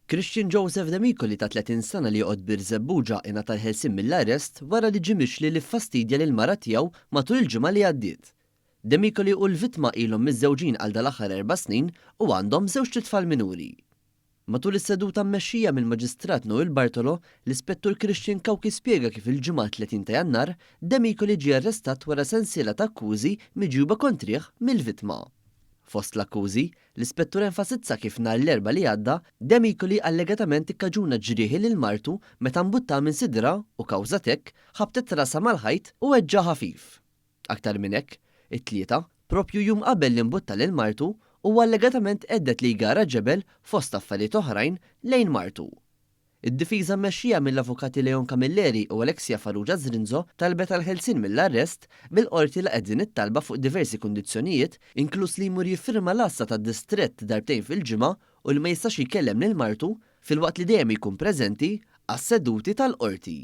Christian Joseph Demicoli ta' 30 sena li joqgħod Birżebbuġa ingħata l-ħelsien mill-arrest wara li ġie mixli li ffastidja lill-mara tiegħu matul il-ġimgħa li għaddiet. Demicoli u l-vittma ilhom miżżewġin għal dal-aħħar erba' snin u għandhom żewġt itfal minuri. Matul is-seduta mmexxija mill-Maġistrat Noel Bartolo, l-Ispettur Christian Cauchi spjega kif il-Ġimgħa 30 ta' Jannar, Demicoli ġie arrestat wara sensiela ta' akkużi miġjuba kontrih mill-vittma. Fost l-akkużi, L-Ispettur enfasizza kif nhar l-Erbgħa li għadda, Demicoli allegatament ikkaġuna ġrieħi lil martu meta mbuttaha minn sidrha u kawża t'hekk, ħabtet rasha mal-ħajt u weġġa' ħafif. Aktar minn hekk, it-Tlieta, propju jum qabel li mbutta lil martu, huwa allegatament hedded li jgara ġebel, fost affarijiet oħrajn, lejn martu. Id-difiża mmexxija mill-Avukati Leon Camilleri u Alexia Farrugia Zrinzo talbet għall-ħelsien mill-arrest, bil-Qorti laqgħet din it-talba fuq diversi kundizzjonijiet, inkluż li jmur jiffirma l-għassa tad-distrett darbtejn fil-ġimgħa u li ma jistax jkellem lil martu, filwaqt li dejjem jkun preżenti għas-seduti tal-Qorti.